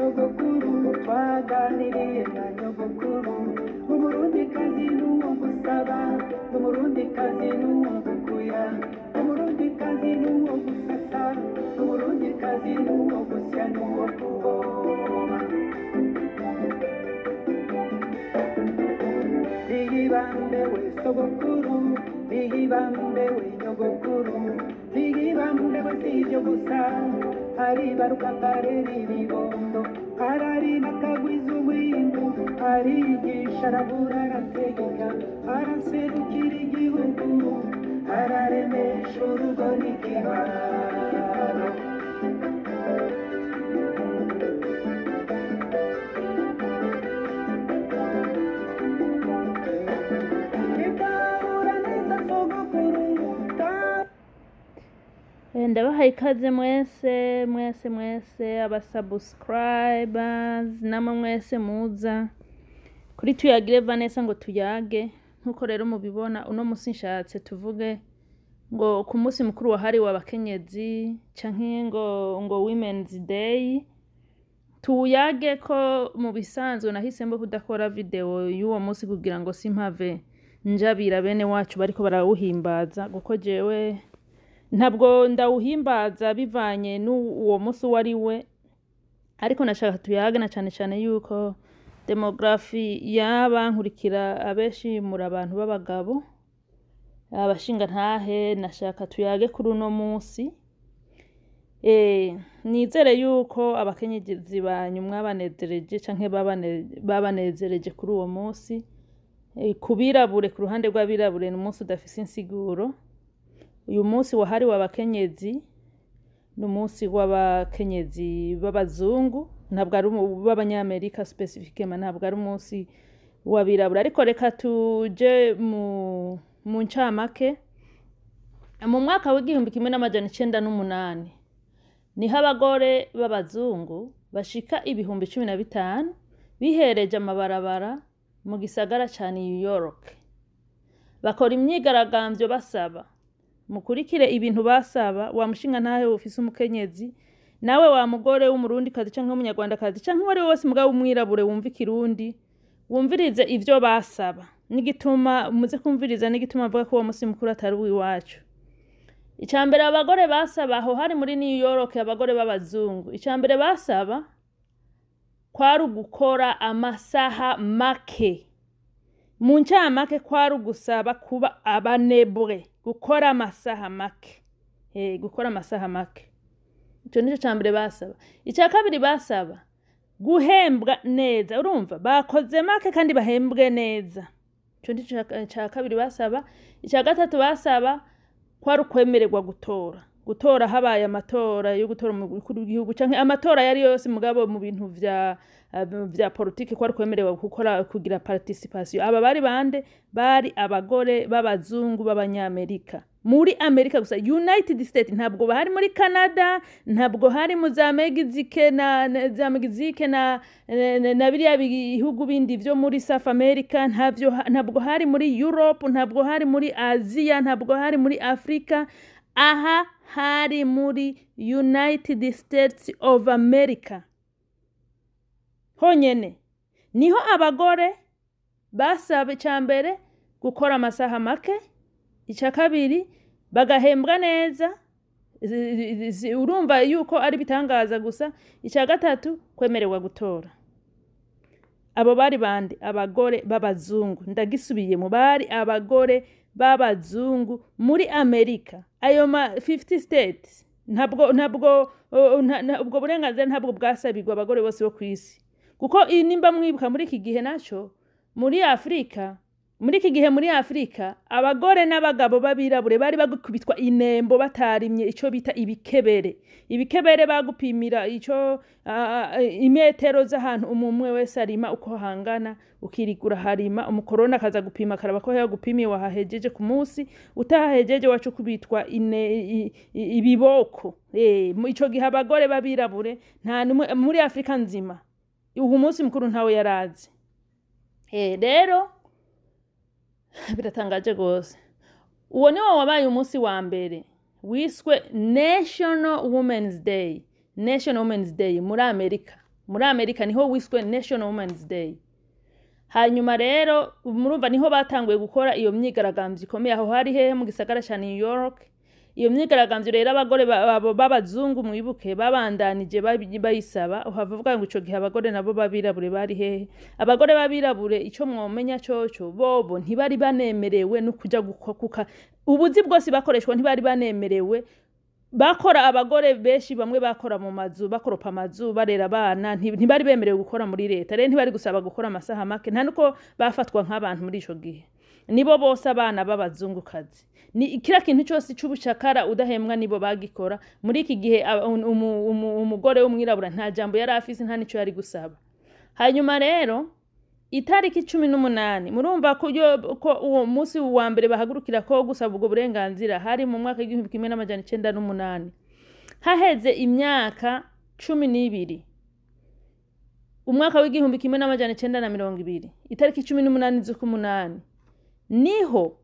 Sogokuru, twaganiriye na nyogokuru. Umurundikazi n'uwo gusaba, umurundikazi n'uwo gukuya, umurundikazi n'uwo gusasa, umurundikazi n'uwo gusya n'uwo kuvoma. Niyibambewe sogokuru, niyibambewe nyogokuru, niyibambewe si ibyo gusa, aribaruka akarera ibibondo, ararima akagwiza umwimbu, arigisha, arabura, arategeka, araserukira igihugu, araremesha urugo n'ikibano. Nitahura neza sogokuru. Ndabahaye ikaze mwese mwese mwese, aba subscribers namwe mwese muza kuri Tuyagire Vanessa ngo tuyage. Nkuko rero mubibona, uno musi nshatse tuvuge ngo ku munsi mukuru wahariwe abakenyezi canke ngo Women's Day, tuyage ko mu bisanzwe nahisemwo kudakora video y'uwo munsi kugira ngo simpave njabira bene wacu bariko barawuhimbaza, kuko jewe ntabwo ndawuhimbaza bivanye n'uwo munsi uwo ari we, ariko nashaka tuyage na cane cane yuko démographie y'abankurikira abenshi muri abantu b'abagabo, abashingantahe. Nashaka tuyage kuri uno munsi. Nizere yuko abakenyezi banyu mwabanezereje canke babanezereje kuri uwo munsi. Ku birabure, ku ruhande rw'abirabure, ni umunsi udafise insiguro. Uyu munsi wahariwe abakenyezi ni umunsi w'abakenyezi b'abazungu, ntabwo ari b'abanyamerika spécifiquement, ntabwo ari umunsi w'abirabura. Ariko reka tuje mu ncamake. Mu mwaka w'1908 niho abagore b'abazungu bashika 15,000 bihereje amabarabara mu gisagara ca New York, bakora imyigaragambyo basaba. Mukurikire ibintu basaba. Wa mushingantahe ufise umukenyezi, nawe wa mugore w'umurundikazi canke w'umunyarwandakazi canke uwari we wese mugabo w'umwirabure wumva ikirundi, wumvirize ivyo basaba n'igituma. Muze kumviriza n'igituma mvuga ko uwo musi mukuru atari uw'iwacu. Ica mbere abagore basaba, aho hari muri New York, abagore b'abazungu, ica mbere basaba kwari ugukora amasaha make. Mu ncamake, kwari ugusaba kuba abanebwe, gukora amasaha make. Gukora amasaha make, ico nico ca mbere basaba. Ica kabiri basaba guhembwa neza. Urumva bakoze make kandi bahembwe neza. Ico nico ca kabiri basaba. Ica gatatu basaba kwari ukwemererwa gutora, gutora habaye amatora yo gutora umukuru w'igihugu canke amatora yari yose, mugabo mu bintu vya politike kwari kwemerewe gukora, kugira participation. Aba bari bande? Bari abagore b'abazungu b'abanyamerika, muri Amerika gusa, United States. Ntabwo bahari muri Canada, ntabwo hari mu za Mexique na za Mexique na biriya bihugu bindi vyo muri South America. Ntavyo, ntabwo hari muri Europe, ntabwo hari muri Asia, ntabwo hari muri Africa. Aha hari muri United States of America honyene niho abagore basaba, icya mbere gukora amasaha make, icya kabiri bagahembwa neza. Urumva yuko ari bitangaza gusa. Icya gatatu, kwemererwa gutora. Abo bari bande? Abagore b'abazungu. Ndagisubiyemo, bari abagore b'abazungu muri Amerika, ayo ma 50 states. Ntabwo ubwo burenganzira ntabwo bwasabirwa abagore bose bo ku isi, kuko nimba mwibuka muri iki gihe naco muri Afurika, muri iki gihe muri Afurika, abagore n'abagabo b'abirabure bari bagukubitwa inembo batarimye ico bita ibikebere. Ibikebere bagupimira ico imetero z'ahantu umwe wese arima uko hangana, ukirigura harima, umukorona akaza gupima, akaraba ko yagupimiye wahahejeje ku munsi. Utahahejeje wacu kubitwa ibiboko. Ico gihe abagore b'abirabure nta numwe muri Afurika nzima uwo munsi mukuru ntawe yarazi. Rero biratangaje rwose. Uwo niwo wabaye umunsi wa mbere wiswe National Women's Day, National Women's Day muri Amerika. Muri Amerika niho wiswe National Women's Day. Hanyuma rero murumva niho batanguye gukora iyo myigaragambyo ikomeye. Aho hari hehe? Mu gisagara ca New York. Iyo myigaragambyo rero abagore b'abazungu, mwibuke, babandanije bayisaba. Uhava uvuga ngo ico gihe abagore nabo b'abirabure bari hehe? Abagore b'abirabure, ico mwomenya coco, bobo ntibari banemerewe no kuja kuka ubuzi bwose bakoreshwa, ntibari banemerewe. Bakora, abagore benshi bamwe bakora mu mazu, bakoropa amazu, barera abana, ntibari bemerewe gukora muri leta. Rero ntibari gusaba gukora amasaha make, nta nuko bafatwa nk'abantu muri ico gihe. Nibo bose abana b'abazungukazi, ni kila kintu cyose c'ubucakara udahembwa nibo bagikora. Muri iki gihe umugore w'umwirabura nta jambo yari afise, nta nico yari gusaba. Hanyuma rero itariki 18, murumva ko ko uwo munsi wa mbere bahagurukira ko gusaba ubwo burenganzira hari mu mwaka w'1908. Haheze imyaka 12, umwaka w'1920, itariki 18 z'ukumunani, niho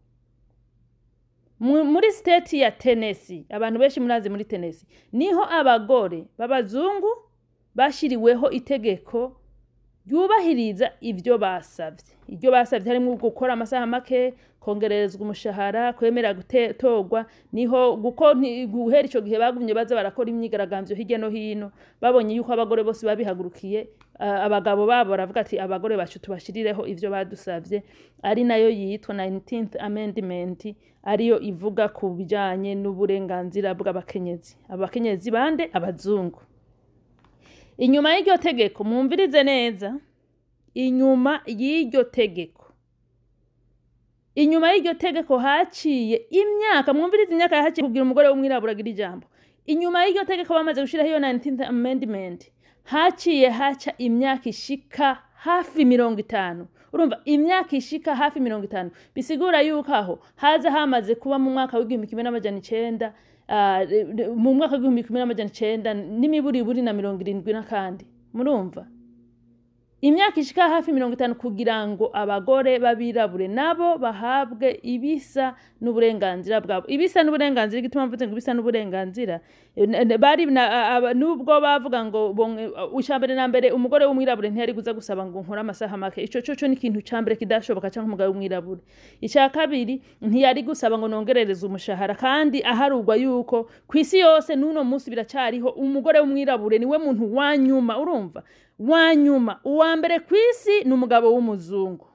muri state ya Tennessee, abantu benshi murazi muri Tennessee, niho abagore b'abazungu bashiriweho itegeko ryubahiriza ivyo basavye. Ibyo basavye harimwo gukora amasaha make, kongererezwa umushahara, kwemera gutorwa. Niho guko guhera ico gihe bagumye baza barakora imyigaragambyo hirya no hino. Babonye yuko abagore bose babihagurukiye, abagabo babo baravuga ati: "Abagore bacu tubashirireho ivyo badusavye", ari nayo yitwa 19th Amendment, ariyo ivuga ku bijanye n'uburenganzira bw'abakenyezi. Abakenyezi bande? Abazungu. Inyuma y'iryo tegeko, mwumvirize neza, inyuma y'iryo tegeko, inyuma y'iryo tegeko haciye imyaka, mwumvirize imyaka yahaciye kugira umugore w'umwirabura agira ijambo. Inyuma y'iryo tegeko, bamaze gushiraho iyo 19th Amendment, haciye haca imyaka ishika hafi 50. Urumva, imyaka ishika hafi 50, bisigura yuko aho haza hamaze kuba mu mwaka w'1900, mu mwaka w'1900 n'imiburiburi na 70 n'akandi. Murumva, imyaka ishika hafi 50 kugira ngo abagore b'abirabure nabo bahabwe ibisa n'uburenganzira bwabo. Ibisa n'uburenganzira, igituma mvuze ngo ibisa n'uburenganzira, bari nubwo bavuga ngo icambere na mbere umugore w'umwirabure ntiyari kuza gusaba ngo nkore amasaha make. Ico coco ni ikintu ca mbere kidashoboka, canke umugabo w'umwirabure. Ica kabiri, ntiyari gusaba ngo nongerereze umushahara, kandi aharugwa yuko kw'isi yose n'uno munsi biracariho, umugore w'umwirabure niwe muntu wa nyuma. Urumva, wa nyuma. Uwa mbere kw'isi ni umugabo w'umuzungu,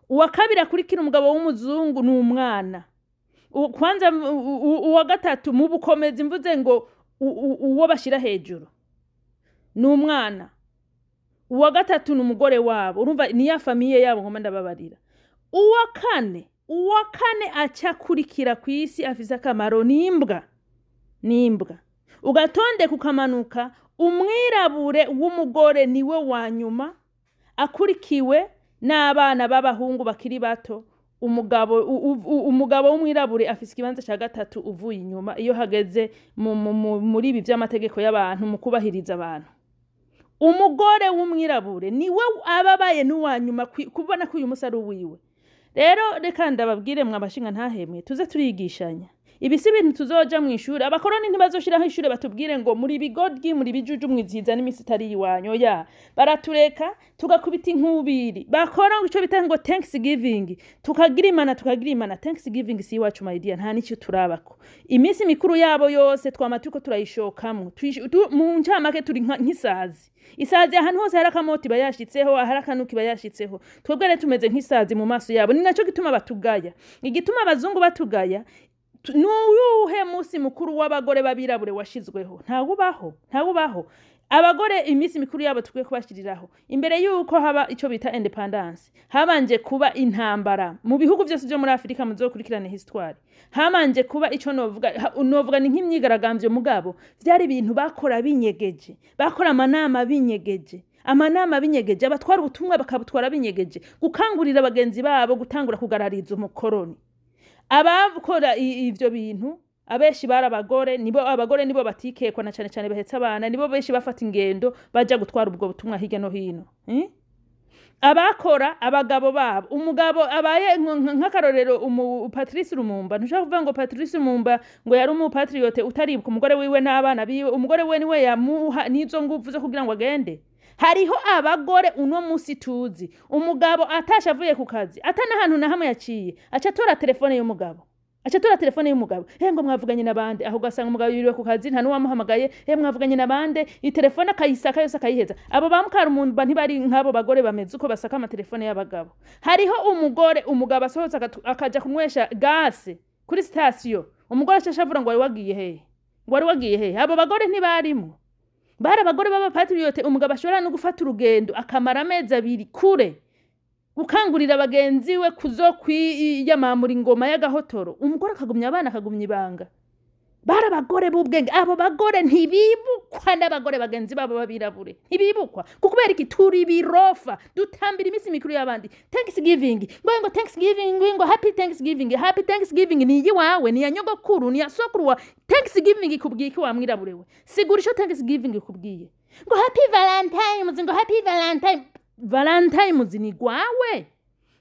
uwa kabiri akurikira umugabo w'umuzungu ni umwana. Kwanza uwa gatatu mu bukomezi, mvuze ngo uwo bashyira hejuru ni umwana, uwa gatatu ni umugore wabo. Urumva ni ya famille yabo ngoma ndababarira. Uwa kane aca akurikira ku isi afise akamaro ni imbwa, ni imbwa. Ugatondeka ukamanuka, umwirabure w'umugore niwe wa nyuma, akurikiwe n'abana b'abahungu bakiri bato. Umugabo w'umwirabure afise ikibanza ca gatatu uvuye inyuma iyo hageze muri ibi vy'amategeko y'abantu mu kubahiriza abantu. Umugore w'umwirabure niwe ababaye n'uwa nyuma kubona ko uyu musi ari uwiwe. Rero reka ndababwire, mwe abashinga ntahemwe, tuze turigishanya. Ibi si ibintu tuzoja mw'ishure. Abakoroni ntibazoshiraho ishure batubwire ngo muri bigoryi, muri bijuju, mwizihiza n'imisi itari iwanyu. Oya, baratureka tugakubita inkubiri, bakora ngo ico bita ngo Thanksgiving, tukagira imana, tukagira imana. Thanksgiving si iwacu, my dear, nta n'icyo turabako. Iminsi mikuru yabo yose twama turiko turayishokamwo. Mu ncamake turi nk'isazi. Isazi ahantu hose hari akamoti iba yashitseho, ahari akanuka iba yashitseho. Twebwe rero tumeze nk'isazi mu maso yabo, ni naco gituma batugaya. Igituma abazungu batugaya, n'uyuhe munsi mukuru w'abagore b'abirabure washizweho? Ntawubaho, ntawubaho. Abagore iminsi mikuru yabo tukwiye kubashiriraho. Imbere yuko haba ico bita independence, habanje kuba intambara mu bihugu vyose vyo muri Afurika. Muzokurikirane histoire, habanje kuba ico novuga novuga ni nk'imyigaragambyo, mugabo vyari ibintu bakora binyegeje, bakora amanama binyegeje, amanama binyegeje, abatwara ubutumwa bakabutwara binyegeje, gukangurira bagenzi babo gutangura kugarariza umukoroni. Abakora ivyo bintu abenshi bari abagore. Nibo abagore nibo batikekwa na cane cane bahetse abana, nibo benshi bafata ingendo baja gutwara ubwo butumwa hirya no hino, eh? Abakora abagabo babo, umugabo abaye nk'akarorero umu Patrice Lumumba, ntushobora kuvuga ngo Patrice Lumumba ngo yari umupatriote utaribuka umugore wiwe n'abana biwe. Umugore we niwe yamuha n'izo nguvu zo kugira ngo agende. Hariho abagore uno musi tuzi, umugabo atashe avuye ku kazi, ata n'ahantu na hamwe yaciye, aca atora telefone y'umugabo, aca atora telefone y'umugabo: "He, ngo mwavuganye nabande?" Aho ugasanga umugabo yiriwe ku kazi, nta n'uwamuhamagaye. "He, mwavuganye nabande?" Itelefone akayisaka yose, akayiheza. Abo ba mukarumumba ntibari nk'abo bagore bameze uko basaka amatelefone y'abagabo. Hariho umugore, umugabo asohotse akaja kunywesha gase kuri sitasiyo, umugore aca avuga ngo: "Wari wagiye hehe? Ngo wari wagiye hehe?" Abo bagore ntibarimo, bari abagore b'abapatriote. Umugabo ashobora no gufata urugendo akamara amezi 2 kure gukangurira bagenzi we kuzokwiyamamura ingoma y'agahotoro, umugore akagumya abana, akagumya ibanga. Bari abagore b'ubwenge. Abo bagore ntibibukwa n'abagore bagenzi babo b'abirabure, ntibibukwa. Kuko kubera iki? Turi birofa, dutambira iminsi mikuru y'abandi. Thanksgiving, ngo Thanksgiving, ngo happy Thanksgiving. Happy Thanksgiving ni iyiwawe? Ni iya nyogokuru? Ni iya sokuru wa Thanksgiving ikubwiye iki, wa mwirabure we? Sigura ico Thanksgiving ikubwiye. Ngo happy Valentines, ngo happy Valentine. Valentines ni gwawe?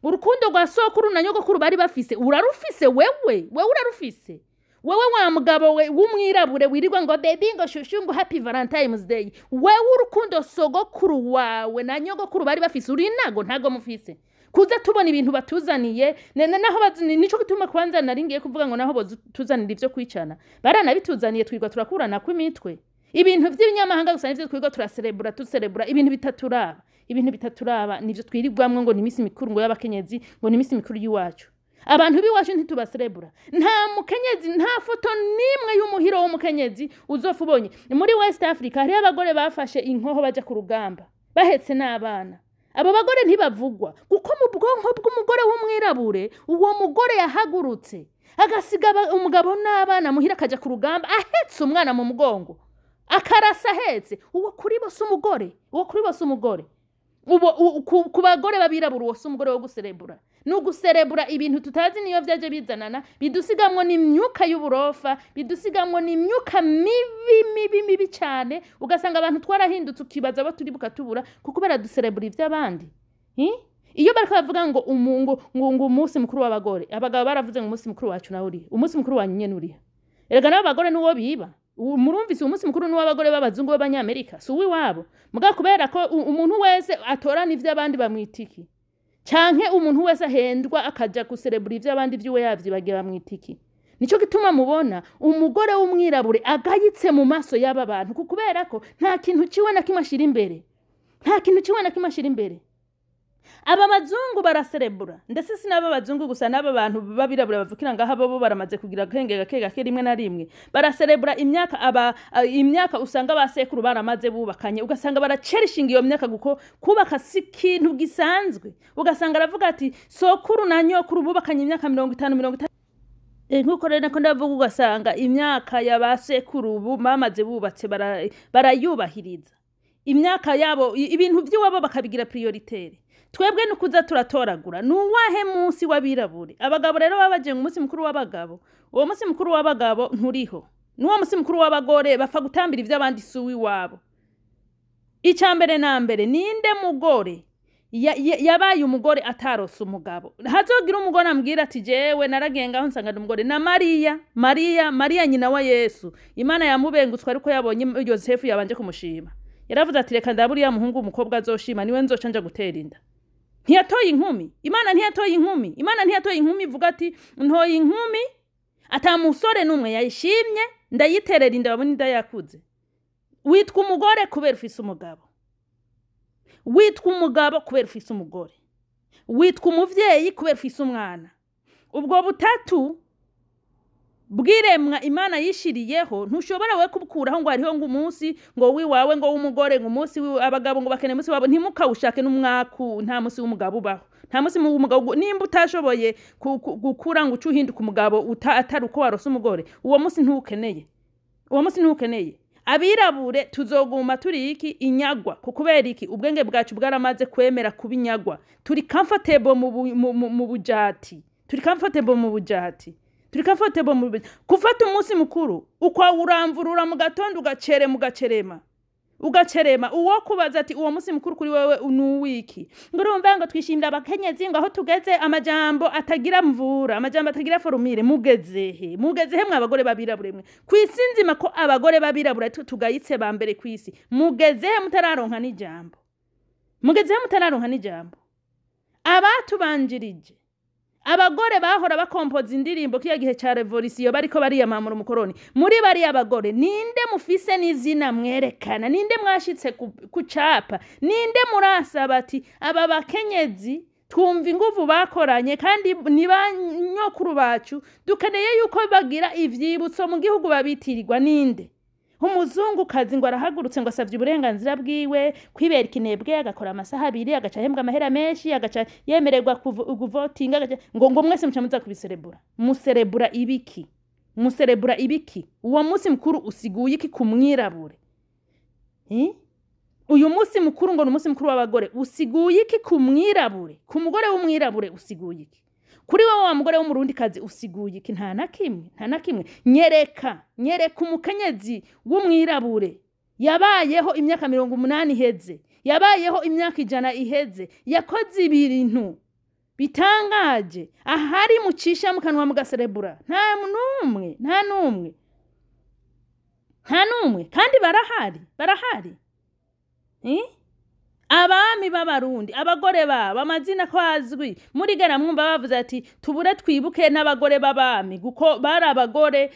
Urukundo rwa sokuru na nyogokuru bari bafise urarufise wewe? Wewe urarufise wewe, wa mugabo we w'umwirabure wirirwa ngo baby, ngo chouchou, ngo happy Valentines Day? Wewe urukundo sogokuru wawe na nyogokuru bari bafise uri nago? Ntago mufise. Kuza tubona ibintu batuzaniye naho nico gituma kwanza nari ngiye kuvuga ngo naho bozituzanira ivyo kwicana, baranabituzaniye, twirwa turakurana kw'imitwe. Ibintu vy'ibinyamahanga gusa nivyo twirwa turaserebura, tuserebura ibintu bitaturaba. Ibintu bitaturaba nivyo twirirwamwo, ngo ni imisi mikuru, ngo y'abakenyezi, ngo ni imisi mikuru y'iwacu. Abantu b'iwacu ntitubaserebura. Nta mukenyezi, nta foto n'imwe y'umuhiro w'umukenyezi uzofa ubonye. Muri West Africa hariho abagore bafashe inkoho baja ku rugamba bahetse n'abana. Abo bagore ntibavugwa, kuko mu bwonko bw'umugore w'umwirabure, uwo mugore yahagurutse agasiga umugabo n'abana muhira, akaja ku rugamba ahetse umwana mu mugongo, akarasa ahetse, uwo kuri bo si umugore. Uwo kuri bo si umugore. Ubo ku bagore b'abirabura, uwo si umugore wo guserebura. Ni uguserebura ibintu tutazi niyo vyaje bizanana, bidusigamwo n'imyuka y'uburofa, bidusigamwo n'imyuka mibi, mibi, mibi cyane. Ugasanga abantu twarahindutse, ukibaza abo turi bukatubura, kuko baraduserebura ivy'abandi. Hi? Iyo bariko bavuga ngo ngo umunsi mukuru w'abagore, abagabo baravuze ngo umunsi mukuru wacu nawe urihe? Umunsi mukuru wanyu nyene urihe? Erega nabo bagore nuwo biba. Murumvise, umunsi mukuru n'uw'abagore b'abazungu b'abanyamerika, si uw'iwabo. Mugabo kubera ko umuntu wese atorana ivy'abandi bamwita iki? Canke umuntu wese ahendwa akaja guserebura ivy'abandi, ivy'iwe yavyibagiye, bamwita iki? Nico gituma mubona umugore w'umwirabure agayitse mu maso y'aba bantu, kubera ko nta kintu ciwe na kimwe ashira imbere, nta kintu ciwe na kimwe ashira imbere. Aba bazungu baraserebura, ndetse si n'aba bazungu gusa, n'aba bantu b'abirabura bavukira ngaha bo baramaze kugira akenge gake gake. Rimwe na rimwe baraserebura imyaka aba imyaka usanga basekuru baramaze bubakanye, ugasanga baracherishinga iyo myaka, kuko kubaka si ikintu gisanzwe. Ugasanga aravuga ati: "Sokuru na nyokuru bubakanye imyaka 50, 50." Nkuko rero nako ndavuga, ugasanga imyaka ya ba sekuru bamaze bubatse barayubahiriza imyaka yabo, ibintu by'iwabo bakabigira prioritaire. Twebwe nukuza turatoragura. Ni uwahe munsi w'abirabure? Abagabo rero baba bagiye ngo umunsi mukuru w'abagabo. Uwo munsi mukuru w'abagabo nturiho, n'uwo munsi mukuru w'abagore bapfa gutambira ivy'abandi, si uw'iwabo. Icya mbere na mbere, ninde mugore yabaye umugore atarose umugabo? Hazogira umugore ambwira ati: "Jewe naragiye ngaho nsanga ndi umugore." Na Mariya, Mariya, Mariya nyina wa Yesu, Imana yamubengutswe ariko yabonye Yosefu yabanje kumushima. Yaravuze ati: "Reka ndaburiya muhungu, umukobwa azoshima niwe nzoca nja gutera inda." Ntiyatoye inkumi. Imana ntiyatoye inkumi. Imana ntiyatoye inkumi ivuga ati: "Ntoye inkumi ata musore n'umwe yayishimye, ndayiterera inda, babone inda yakuze." Witwa umugore kubera ufise umugabo, witwa umugabo kubera ufise umugore, witwa umuvyeyi kubera ufise umwana. Ubwo butatu bw'iremwa Imana yishiriyeho ntushobora we kubukuraho ngo hariho ngo umunsi ngo wiwawe, ngo w'umugore, ngo umunsi abagabo ngo bakeneye umunsi wabo. Ntimukawushake n'umwaku. Nta munsi w'umugabo ubaho, nta munsi w'umugabo. Nimba utashoboye gukura ngo uce uhinduka umugabo atari uko warose umugore, uwo munsi ntuwukeneye, uwo munsi ntuwukeneye. Abirabure tuzoguma turi iki? Inyagwa. Kubera iki? Ubwenge bwacu bwaramaze kwemera kuba inyagwa. Turi comfortable mu bujati, turi comfortable mu bujati, turi comfortable mu gufata umunsi mukuru ukwawuramvurura mu gatondo, ugacerema, ugacerema, ugacerema. Uwo kubaza ati: "Uwo munsi mukuru kuri wewe ni uwiki?" Ngo urumva ngo twishimira abakenyezi, ngo aho tugeze. Amajambo atagira mvura, amajambo atagira formule. Mugezehe? Mugezehe mwe abagore b'abirabure mwe? Ku isi nzima ko abagore b'abirabura tugayitse ba mbere ku isi, mugezehe mutararonka n'ijambo? Mugezeho mutararonka n'ijambo. Abatubanjirije, abagore bahora bakompoza indirimbo kiya gihe ca révolution, bariko bariyamamura umukoroni, muri bariya bagore ninde mufise n'izina mwerekana? Ninde mwashitse ku capa? Ninde murasaba ati: "Aba bakenyezi twumva inguvu bakoranye kandi ni ba nyokuru bacu, dukeneye yuko bagira ivyibutso mu gihugu babitirirwa"? Ninde? Umuzungukazi ngo arahagurutse, ngo asavye uburenganzira bwiwe, kwibera ikinebwe, agakora amasaha 2, agaca ahembwa amahera menshi, agaca yemererwa kuvotinga, ngo mwese muca muza kubiserebura. Muserebura ibiki? Muserebura ibiki? Uwo munsi mukuru usiguye iki ku mwirabure? Eh? Uyu munsi mukuru ngo ni umunsi mukuru w'abagore, usiguye iki ku mwirabure? Ku mugore w'umwirabure usiguye iki? Kuri wowe wa mugore w'umurundikazi usiguye iki? Nta na kimwe, nta na kimwe. Nyereka, nyereka umukenyezi w'umwirabure yabayeho imyaka 80 iheze, yabayeho imyaka 100 iheze, yakoze ibintu bitangaje ahari mucisha mu kanwa mugaserebura. Nta n'umwe, nta n'umwe, nta n'umwe. Kandi barahari, barahari. Eh? Abami b'Abarundi, abagore babo, amazina ko azwi, muri gara mwumva bavuze ati: "Tubure twibuke n'abagore b'abami," kuko bari abagore.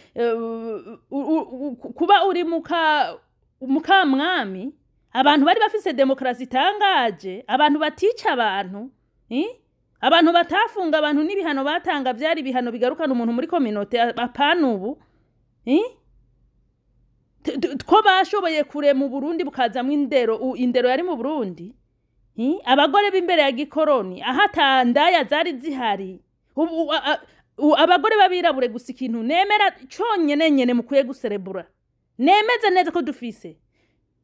Kuba uri muka mukamwami, abantu bari bafise demokarasi itangaje, abantu batica abantu, eh? Abantu batafunga abantu, n'ibihano batanga vyari ibihano bigarukana umuntu muri communauté, apana ubu, eh? Ko bashoboye kurema Uburundi bukazamwo indero, indero yari mu Burundi. Abagore b'imbere ya gikoroni, aho atandaya zari zihari. Ubu abagore b'abirabure gusa, ikintu nemera conyene nyene mukwiye guserebura, nemeze neza ko dufise,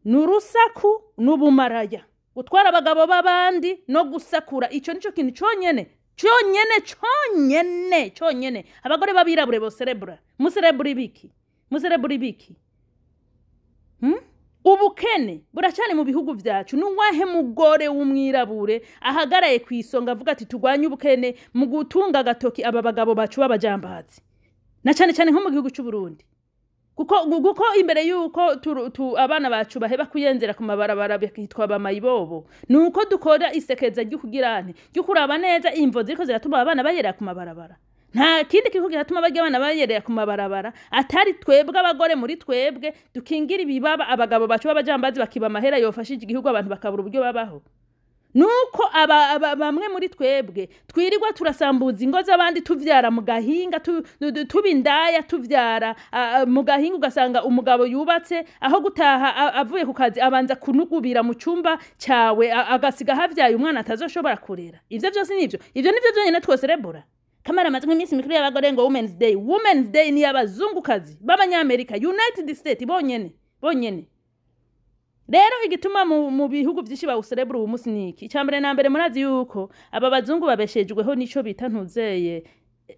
ni urusaku n'ubumaraya, gutwara abagabo b'abandi no gusakura. Ico nico kintu conyene, conyene, conyene, conyene abagore b'abirabure boserebura. Muserebura ibiki? Muserebura ibiki? Hmm? Ubukene buracari mu bihugu vyacu. Nuwahe mugore w'umwirabure ahagaraye ku isonga avuga ati: "Turwanye ubukene mu gutunga agatoki aba bagabo bacu b'abajambazi," na cane cane nko mu gihugu c'u Burundi? Kuko imbere yuko abana bacu baheba kuyenzera ku mabarabara bakitwa bamayibobo, nuko dukora isekeza ry'ukugirane, ryo kuraba neza imvo ziriko ziratuma abana bayerera ku mabarabara. Nta kindi kiriko kiratuma barya abana bayerera ku mabarabara atari twebwe abagore. Muri twebwe dukingira ibibaba abagabo bacu b'abajambazi, bakiba amahera yofashije igihugu, abantu bakabura uburyo babaho. Nuko aba bamwe muri twebwe twirirwa turasambuza ingo z'abandi, tuvyara mu gahinga, tuba indaya, tuvyara mu gahinga, ugasanga umugabo yubatse, aho gutaha avuye ku kazi, abanza kunugubira mu cumba cawe, agasiga havyaye umwana atazoshobora kurera. Ivyo vyose nivyo, ivyo nivyo vyonyene twoserebura. Kamara amazwi iminsi mikuru y'abagore ngo Women's Day. Women's Day ni y'abazungukazi b'Abanyamerika, United States bonyene, bonyene. Rero igituma mu bihugu vyinshi bawuserebura uwu munsi ni iki? Icya mbere na mbere, murazi yuko aba bazungu babeshejweho n'ico bita ntuzeye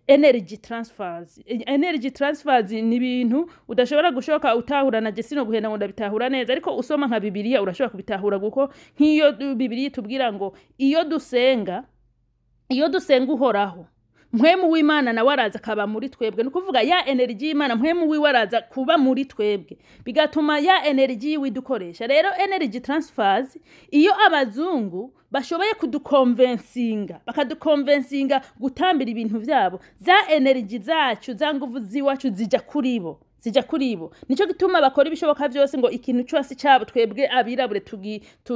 energy transfers. Energy transfers ni ibintu udashobora gushoka utahura na jesino guhenda ngo ndabitahura neza, ariko usoma nka Bibiliya urashobora kubitahura, kuko nk'iyo Bibiliya itubwira ngo iyo dusenga Uhoraho, Mpwemu w'Imana nawe araza akaba muri twebwe. Ni ukuvuga ya energy y'Imana, Mpwemu wiwe araza kuba muri twebwe, bigatuma ya energy yiwe idukoresha. Rero energy transfers, iyo abazungu bashoboye kudukonvensinga, bakadukonvensinga gutambira ibintu vyabo, za energy zacu, za nguvu ziwacu zija kuri bo, zija kuri bo. Nico gituma bakora ibishoboka vyose ngo ikintu cyose cyabo twebwe abirabure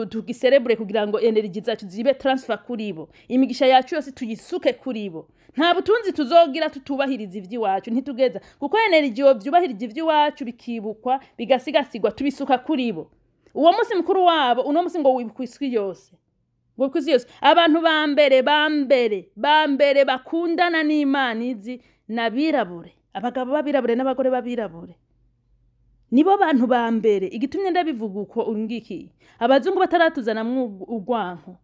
tugiserebure, kugira ngo energy zacu zibe transfer kuri bo, imigisha yacu yose tuyisuke kuri bo. Nta butunzi tuzogira tutubahiriza ivy'iwacu, ntitugeza, kuko energy yo vyubahirije ivy'iwacu, bikibukwa, bigasigasigwa, tubisuka kuri bo. Uwo munsi mukuru wabo uno munsi ngo wibukwa isi yose, ngo kw'isi yose. Abantu ba mbere, ba mbere, ba mbere bakundana n'Imana izi n'abirabure, abagabo b'abirabure n'abagore b'abirabure nibo bantu ba mbere. Igitumye ndabivuga uko ngiki, abazungu bataratuzanamwo urwanko,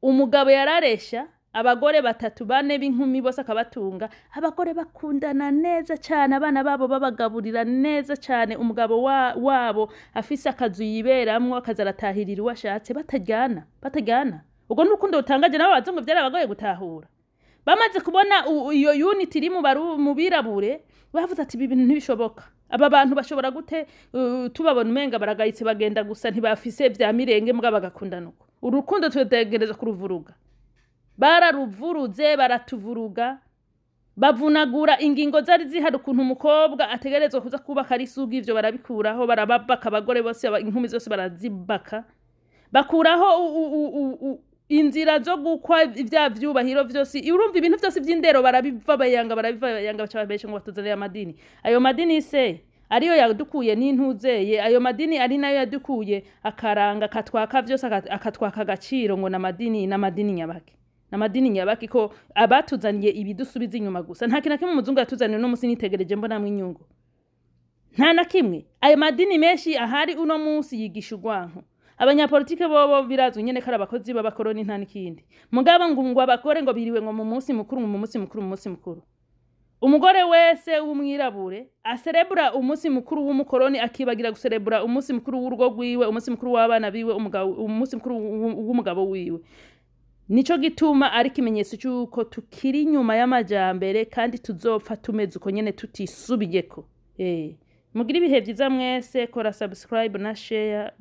umugabo yararesha abagore batatu, bane b'inkumi, bose akabatunga. Abagore bakundana neza cyane, abana babo babagaburira neza cyane, umugabo wabo afise akazu yiberamwo, akaza aratahirira uwo ashatse, bataryana, bataryana. Ubwo n'urukundo rutangaje. Nabo abazungu vyarabagoye gutahura. Bamaze kubona iyo unity iri mu birabure, bavuze ati: "Ibi bintu ntibishoboka. Aba bantu bashobora gute, tubabona umenga baragayitse, bagenda gusa, ntibafise vya mirenge, mbwa bagakundana uko?" Urukundo tutegerezwa kuruvuruga. Bararuvuruze, baratuvuruga, bavunagura ingingo zari zihari, ukuntu umukobwa ategerezwa kuza kubaka ari isugi, ivyo barabikuraho, barababaka abagore bose, inkumi zose barazibaka, bakuraho inzira zo gukwa vya vyubahiro vyose. Urumva, ibintu vyose vy'indero barabiva bayanga, barabiva bayanga, baca babesha ngo batuzanire amadini. Ayo madini se ariyo yadukuye n'intuzeye? Ayo madini ari nayo yadukuye akaranga, akatwaka vyose, akatwaka agaciro, ngo n'amadini, n'amadini nyabaki, n'amadini nyabaki, ko abatuzaniye ibidusubiza inyuma gusa. Nta kintu na kimwe umuzungu yatuzaniye uno musi nitegereje mbonamwo inyungu, nta na kimwe. Ayo madini menshi ahari uno munsi yigisha urwanko. Abanyapolitike bobo birazwi nyene ko ari abakozi b'abakoroni, nta n'ikindi. Mugabo ngo abagore ngo biriwe ngo mu munsi mukuru, ngo mu munsi mukuru, mu munsi mukuru. Umugore wese w'umwirabure aserebura umunsi mukuru w'umukoroni, akibagira guserebura umunsi mukuru w'urugo rwiwe, umunsi mukuru w'abana biwe, umunsi mukuru w'umugabo wiwe. Nico gituma ari ikimenyetso c'uko tukiri inyuma y'amajambere, kandi tuzopfa tumeze uko nyene tutisubiyeko. Mugire ibihe vyiza mwese. Kora subscribe na share.